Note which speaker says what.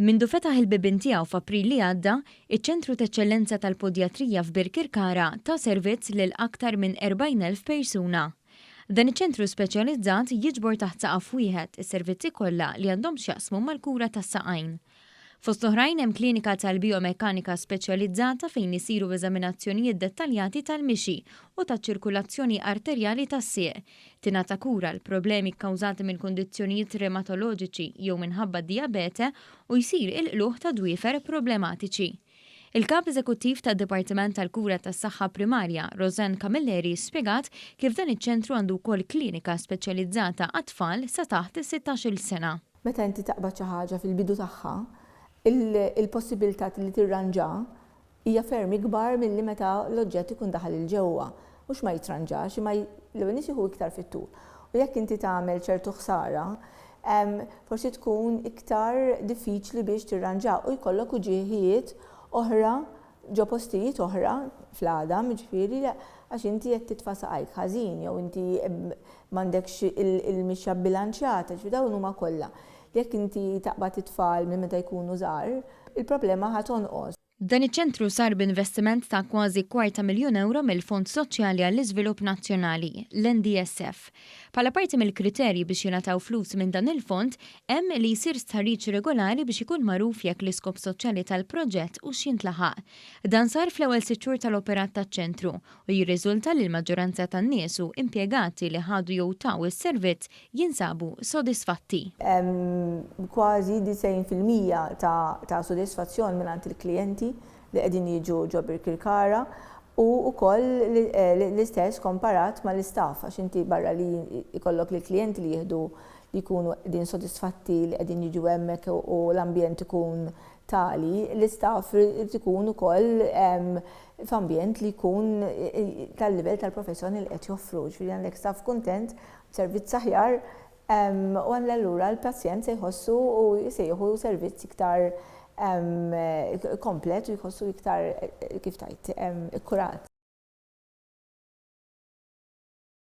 Speaker 1: Mindu fetaħ il-bibien tiegħu f'April li għadda, iċ-Ċentru t'Eċċellenza tal-Podjatrija f'Birkirkara ta servizz lil aktar minn 40,000 persuna. Dan iċ-ċentru speċjalizzat jiġbor taħt saqaf wieħed is-servizzi kollha li għandhom x'jaqsmu mal-kura tas-saqajn. Fost oħrajn hemm klinika tal-biomekkanika speċjalizzata fejn isiru eżaminazzjonijiet dettaljati tal-mixi u taċ-ċirkulazzjoni arterjali tas-sieq. Tingħata kura għal problemi kkawżati minn kundizzjonijiet rematoloġiċi jew minħabba d-dijabete u jsir il-qlugħ ta' dwiefer problematiċi. Il-Kap Eżekuttiv tad-Dipartiment tal-Kura tas-Saħħa Primarja, Rosanne Camilleri, spjegat kif dan iċ-ċentru għandu wkoll klinika speċjalizzata għat-tfal sa taħt is-sittax-il sena.
Speaker 2: Meta inti taqbad xi ħaġa fil-bidu tagħha, il-possibilità li tirranġa hija ferm ikbar milli meta l-oġġett ikun daħal 'il ġewwa. Mhux ma jitranġax, imma l-ewwel nies jieħu iktar fit-tul. U jekk inti tagħmel ċertu ħsara, forsi tkun iktar diffiċli biex tirranġa u jkollok uġigħijiet oħra ġo postijiet oħra fl-għadam, jiġifieri għax inti qed titfa' saqajk ħażin jew inti m'għandekx il-mixja bbilanċjata, jiġifieri dawn huma kollha. Jekk inti taqbad it-tfal minn meta jkunu żgħar, il-problema ħa tonqos.
Speaker 1: Dan iċ-ċentru sar b'investiment ta' kważi kwarta miljun ewro mill-Fond Soċjali għall-Iżvilupp Nazzjonali, l-NDSF. Bħala parti mill-kriterji biex jingħataw flus minn dan il-fond hemm li jsir stħarriġ regolari biex ikun magħruf jekk l-iskop soċjali tal-proġett hux jintlaħaq. Dan sar fl-ewwel sitt xhur tal-operat taċ-ċentru u jirriżulta li l-maġġoranza tan-nies u impjegati li ħadu jew taw is-servizz jinsabu sodisfatti.
Speaker 2: Hemm kważi 90% ta' sodisfazzjon mingħand il-klijenti li qegħdin jiġu ġo Birkirkara u wkoll l-istess komparat mal-istaff għax inti barra li jkollok lill-klijenti li jieħdu li jkunu qegħdin sodisfatti li qegħdin jiġu hemmhekk u l-ambjent ikun tali, l-istaff irid ikun ukoll f'ambjent li jkun tal-livell tal-professjoni li qed joffru. Ġifieri għandek staff kuntent, servizz aħjar u allura l-pazjent se jħossu u se jieħu servizz iktar komplet u jħossu iktar kif tgħid ikkurat.